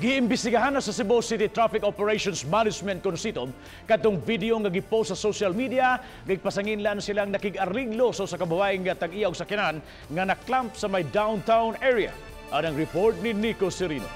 Giimbestigahan na sa Cebu City Traffic Operations Management kon CITOM katong video nga gipost sa social media. Gigpasanginlan silang nakig-ariglo sa usa ka babae nga tag-iya og sakyanan nga naklamp sa may downtown area. Anang report ni Nico Serino.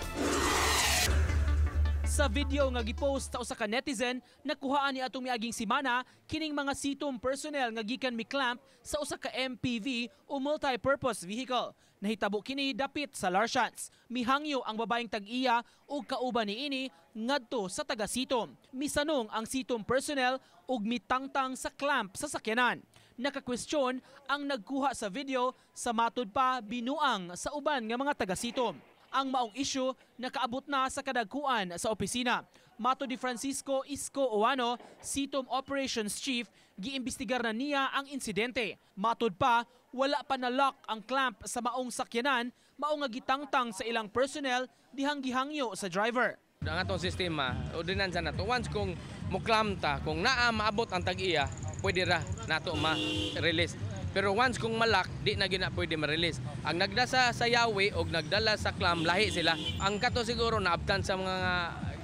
Sa video nga gipost sa usa ka netizen, nakuhaan ni atong miaging simana kining mga CITOM personnel nga gikan mi-clamp sa usa ka MPV o multi-purpose vehicle. Nahitabo kini dapit sa Larshans. Mihangyo ang babaeng tag-iya ug kauban niini ngadto sa taga CITOM. Misanong ang CITOM personnel ug mitangtang sa clamp sa sakyanan. Nakakwestiyon ang nagkuha sa video sa matud pa binuang sa uban nga mga taga CITOM. Ang maong isyu nakaabot na sa kadagkuan sa opisina. Matod ni Francisco Isko Ouano, CITOM Operations Chief, giimbestigar na niya ang insidente. Matod pa, wala pa na-lock ang clamp sa maong sakyanan, mao nga gitangtang sa ilang personnel dihang gihangyo sa driver. Ang atong sistema, ordinansa na to. Once kung muklam ta, kung naa maabot ang tag-iya, pwede ra nato ma-release. Pero once kung ma-lock, di na gina pwede ma-release. Ang nagdala sa yawi o nagdala sa clamp, lahi sila. Ang kato siguro naabtan sa mga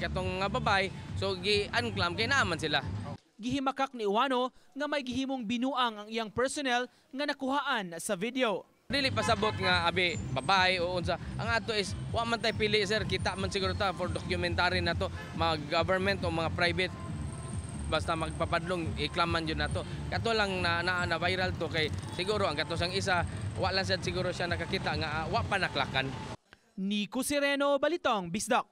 katong nga babay, so gi-unclamp kay naaman sila. Gihimakak ni Ouano nga may gihimong binuang ang iyang personnel nga nakuhaan sa video. Dili pasabot nga abi babae o unsa. Ang ato is wa man tay pili, sir, kita man siguro ta for documentary na to, mga government o mga private, basta magpapadlong i-clamp-an jud nato. Kato lang na viral to kay siguro ang kato sang isa wa lang sad siguro siya nakakita nga wa pa naklakan. Nico Sereno, Balitang Bisdak.